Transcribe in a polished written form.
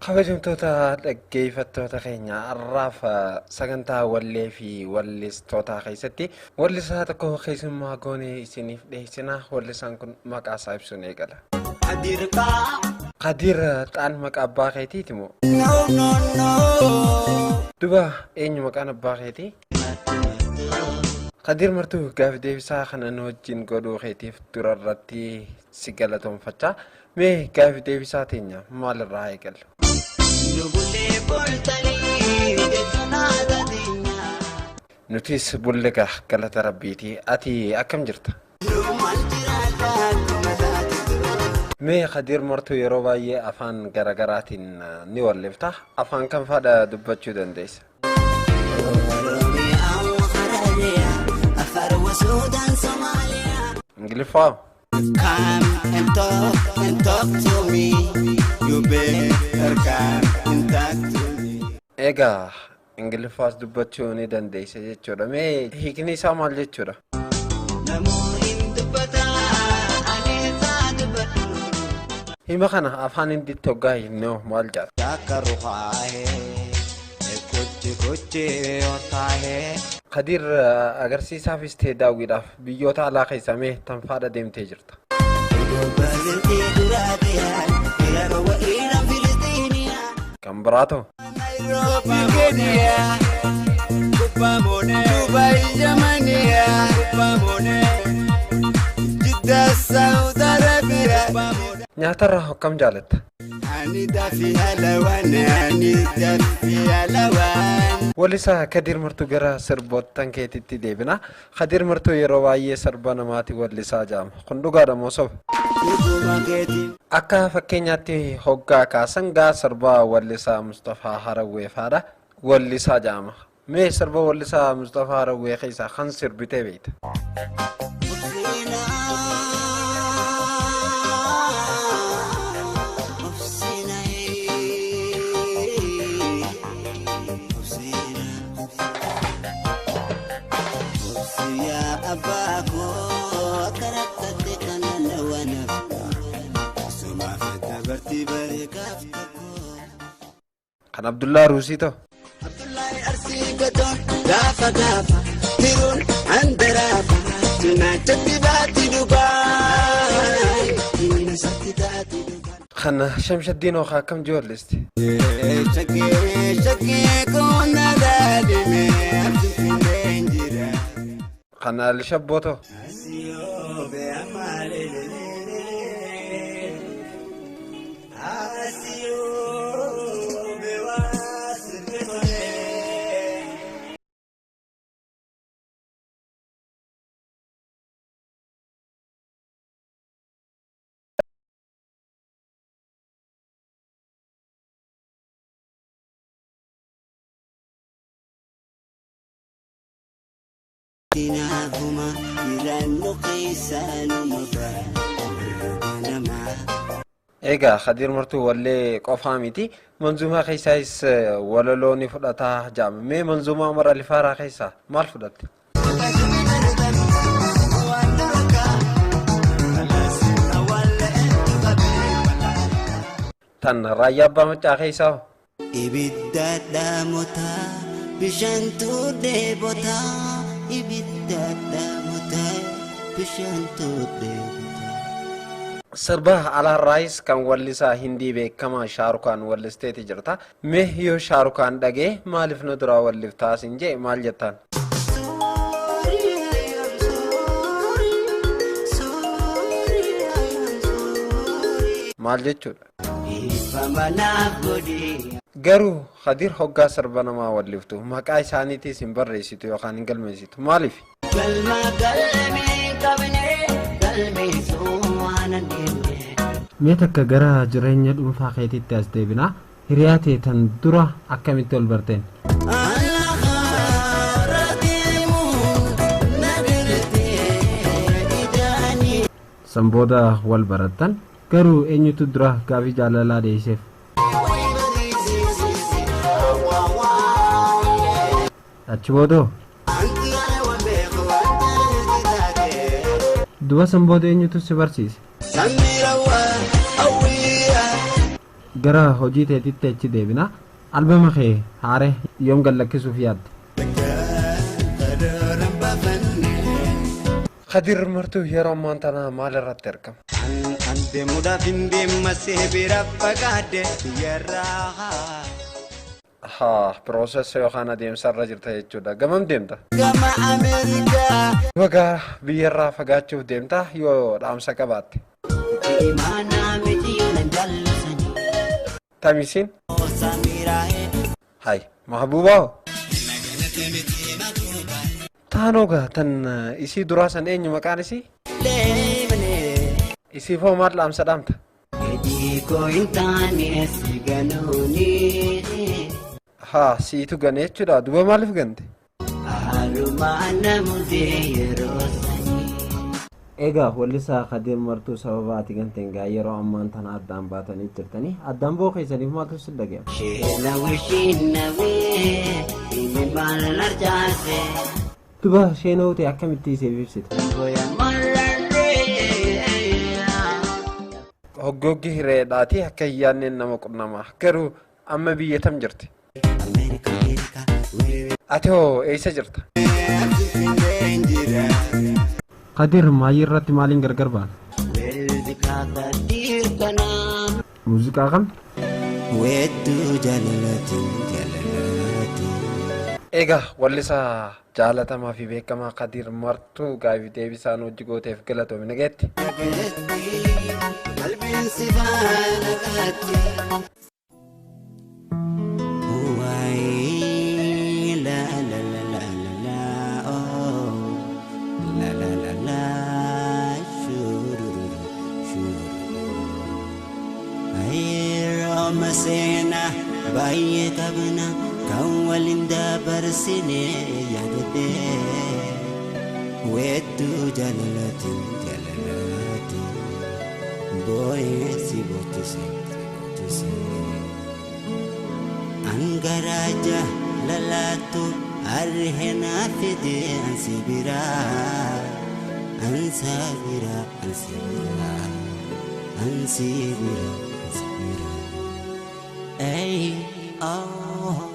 Kabajamtoota dhaggeeffattoota keenya har'aaf sagantaa wallee fi wallistootaa keessatti wallisaa tokko keessummaa goonee isiniif dhiyeessina. Wallisaan kun maqaa isaa ibsuun eegala. Kadir Xaan maqaa abbaa keetiiti moo? No, no, no. Duba eenyu maqaan abbaa keetii? Kadir Martuu gaaf deebisaa kana nu wajjin godhuu keetiif dura irratti si galatoonfachaa. Mee gaaf deebisaa teenya maalirraa eegalla? Nutis bulle galata rabbiiti. Ati akkam jirta? Mee Kadir Martuu yeroo baay'ee afaan garaagaraatiin ni wallifta. Afaan kam fa'aadha dubbachuu dandeessa? Ingiliffaa? Come and talk to me. You better come and talk to me. Egaa Ingiliffaas dubbachuu ni dandeessa jechuudha. Mee hiikni isaa maal jechuudha? Hima kana afaan Hindiitti hoggaa hiiknee maal jedha? Kadir agarsiisaafis ta'e daawwiidhaaf biyyoota alaa keessaa mee tam faadha deemtee jirta? Kan biraatoo? Nyaatarraa akkam jaalatta? Wallisaa Kadir Martuu gara sirboottan keetitti deebina. Kadir Martuu yeroo baay'ee sirba namaati wallisaa jedhama. Kun dhugaadha moo soba? Akka fakkeenyaatti hoggaa kaasan gaa sirba wallisaa Mustafaa Harawwee fa'aadha. Wallisaa jedhama. Mee sirba wallisaa Mustafaa Harawwee keessaa kan sirbitee beekta? Kan Abdullaa Ruusii ta'u. Kan Shamshaddiin Okaa akkam jiwallisti? Kan Alishabboo ta'u. Egaa Kadir Martuu wallee qofaa miti. Manzuumaa keessaayis walaloo ni fudhataa jedhama. Mee manzuumaa Umar Alifaaraa keessaa maal fudhatte? Tan raayyaa abbaa maccaa keessaa hoo? Ibidda dhaamotaa bishaantu dheebotaa ibidda dhaamotaa bishaantu dheebotaa. Sirba alaarraayis kan wallisaa Hindii beekamaa Shaarukaan wallisteeti jirta. Mee yoo Shaarukaan dhagee maaliif nu duraa walliftaa siin jee maal jettaan? Maal jechuudha? Garuu Kadir hoggaa sirba namaa walliftu maqaa isaaniitiis hin barreessitu yookaan hin galmeessitu. Maaliif? Galma galmee qabnee galmeessuu waan hin deemne. Mee takka gara jireenya dhuunfaa keetiitti as deebinaa. Hiriyaa ta'e tan dura akkamitti ol barteen? San booda wal barattan garuu eenyutu dura gaafii jaalalaa dhiyeesseef? Achi boodoo? Duba san booda eenyutu si barsiise? Gara hojii teetitti achi deebina. Albama kee haare yoom gallakkisuuf yaadde? Kadir Martuu yeroo ammaan tana maal irratti argama? An deemuudhaaf hin deemmasee bira fagaadde biyyarraa. Haa, piroosessa yookaan adeemsa irra jirta jechuudha. Gamam deemta? Gama Ameerikaa. Bagaa biyyarraa fagaachuuf deemta yoo dhaamsa qabaatte. Tamisiin? Hay, Mahbuubaa hoo? Taanoo gaa tan isii duraa san eenyu maqaan isii? Isiif hoo maal dhaamsa dhaamta? Haa, siitu gane jechuudha. Duba maaliif gante? Egaa wallisaa Kadir Martuu sababa ati ganteen gaa yeroo ammaan tana addaan baatanii jirtanii addaan boo keessaniif maaltu si dhaga'ama? Duba sheenoo ta'e akkamitti isiif ibsite? Hoggoggi hireedhaati akka hin yaadneen nama qunnamaa garuu amma biyya tam jirti? Ati hoo eessa jirta? Kadir maayii irratti maaliin gargar baana? Muuziqaa kam? Weedduu jaalalatiin jaalalatiin. Egaa wallisaa jaalatamaa fi beekamaa Kadir Martuu gaafii deebisaan hojii gooteef galatoomi nageetti. Qalbiin si faana qaatti. Waayee la la la la la la oh la la la la shururu shururu. Yeroo seenaa baay'ee qabna kan waliin dabarsine yaadadhee weedduu jaalalatiin jaalalatiin boo'ee si boochise si boochise. Angaraja lalaatu arheenaa fide ansi biraa ansa biraa ansi biraa ansi biraa ansi biraa. Ay oh.